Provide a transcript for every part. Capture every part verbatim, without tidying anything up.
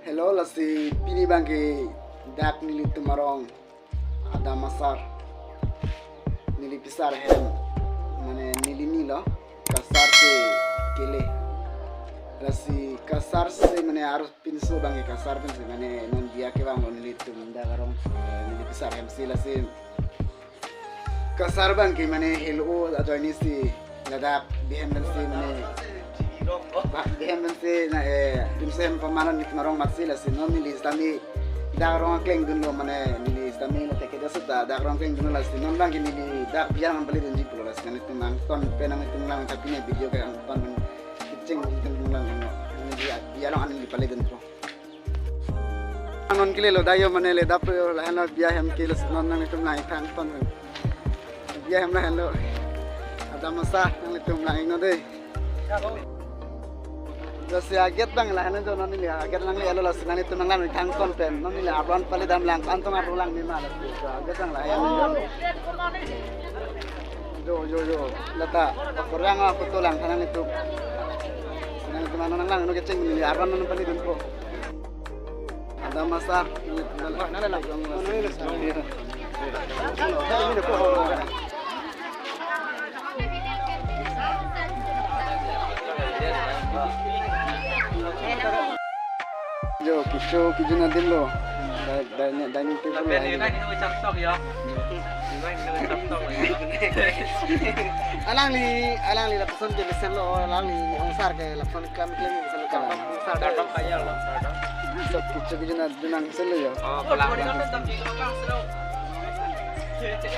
Hello, lasi pini abangke dak nelitum arong Adam Asar, neli pisar ahem, mane neli nilo, kasarsi kele. Lasi kasarsi mane arus pinso abangke kasar pensi mane non biya kevanglo nelitum dak arong, eh, neli pisar ahemsi lasi. Kasar abangke mane helo ajoinesi ladak bihem pensi mane, ba, bihem pensi na, eh, pinso ahem pamane nelitum arong amatsi lasi non neli sitame dak arong akleng dunlo mane neli sitame la teke da seta dak arong akleng dunlo lasi non abangke neli dak biya nangpaledunji pulo lasi nanglitum nangton pen nanglitum lang tapi ne video ke nangton pen kecheng nanglitum lang neli biya along an neli paledunpo. Non kelelo dak yo mane le dap yo lahenlo biya ahem ke lasi non nanglitum lang thangton. Biya ahem lahenlo. Adam Asar nanglitum lang ingno dei. Lasi agate abang lahenlo jo non neli agate lang le alo lasi nanglitum lang lang thangton pen. Non neli apron pale dam lang kantong apron lang ni ma lasi. Agate abang lahenlo. Jo, jo, jo. Lata, Korean aku tulang, kanang itu. Kanang itu mana nang nang, nu kecheng ni, arwan nang paledunpo. Adam Asar. Jo, kecho, kecho na din lo. Da, da, da, dining table. Sampai lah, ni ini. Ini nang chapsok ya. Ini nang chapsok ya. Alangli, alangli lapuson ke mesen lo, alangli ongsar ke lapuson klam klam mesen lo, klam ongsar. Kardom kaya lo, kardom. Sok kecho kecho na dunang selo yo. Oh, pulang.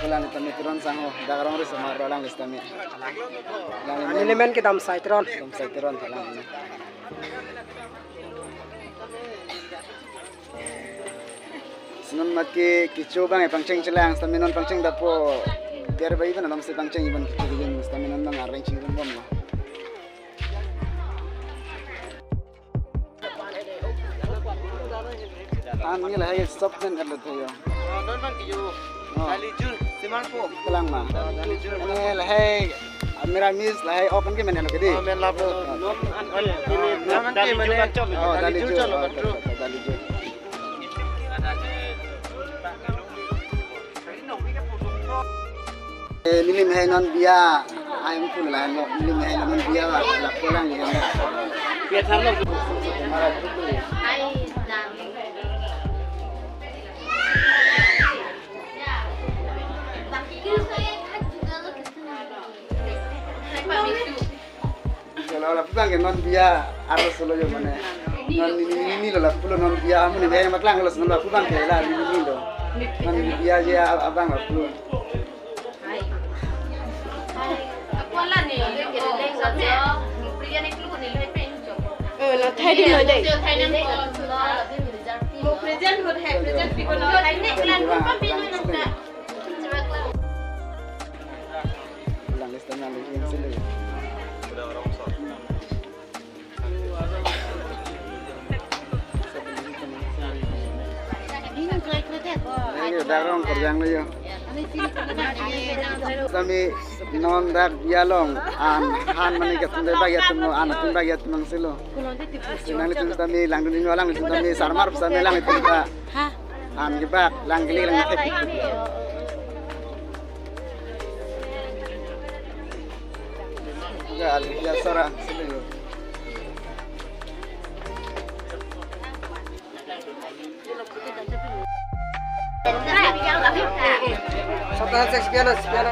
Pulang ni tami turun sang ho, dak arong ri semar alangli tami. Alangli. Ani men ke Damsai Teron. Damsai Teron alangli. Si non mat ke kecho abang pangcheng chelang, sitame non pangcheng dapo. Biar bayi pun alam si pangcheng ibon kecho ibon, sitame non abang areng chingrum bomlo. An ni lahai stop den kan lo thayo. Oh, non abang kecho. Oh. Dali jur, siman po. Kelang ma. Oh, dali jur. Ini lahai Meramis lahai open ke mane lo kedi. Oh, men lapu. Non an, an, ini, non an ke mane. Oh, dali jur. Dali jur chalo, oh, betul, betul, dali jur. Eh, neli mehai non biya, ahem pun lah, no, neli mehai non biya, lah, lah pulang ya. Biya tharlo. Kalau lapu abang ke non biya arlo solo yo mane. Non ini, ini lo lapu lo non biya amu ni biya matlang lo non lapu abang ke la ini, ini lo. Non biya je abang lapu. Eh, na thai di lo dei. Mo present hot hai, present pi ko na thai ne klan ko pa pi na na. Lang lista na lagi yang sini. Ini dak arong kerjang lo yo. Tami non dak biya along an han mane ke tum bag ya tum an tum bag ya tum selo. Nangtum tami langdun alangtum tami sarmar tami langtum ta. An kebak lang kili lang thek. Ga al ya sara selo. Sabda sek sekian, sekian.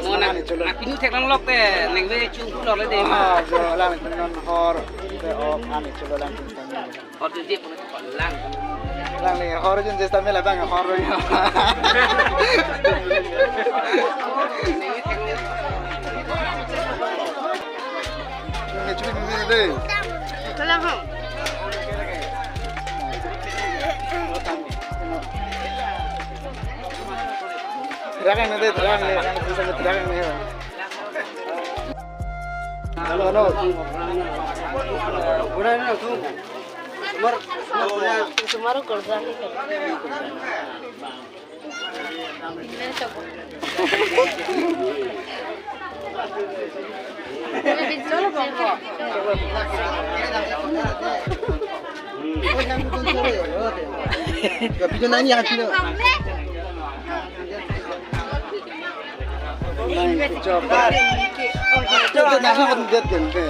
Mo na, apin thek lang lok te, neng ve chu ku lok le de ma. Ah, jo, lang non hor, te ok, ani chulo lang. Hor tu je pun lang. Lang ni hor jun je stamela bang hor ya. Ni chui ni de. Kalang ho. Terang ni de, terang ni. Bisa terang ni. Halo, halo. Pura na tu. Mar, mar, pura. Sumaro korja hi. Video nani aja. Coba. Coba, nah, kan dia tempe.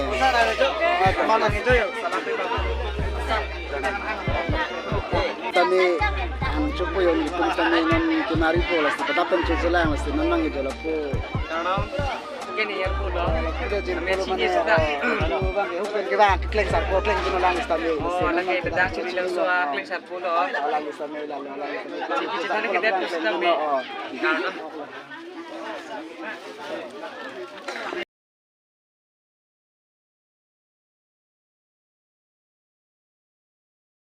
Tami, ang chupo yon itum tami non kinari po, lasi padapan chuchulang, lasi non mang ijo lapu. Kini ya pulo. Kita jin pulo mane, oh, bang, hupen ke bang, kleng sar po, kleng jin lang istami. Oh, lagi bedak ciri lang so, kleng sar pulo. Lang istami, lang, lang istami. Ciri-ciri sana kita terus nang ni. Oh. Karena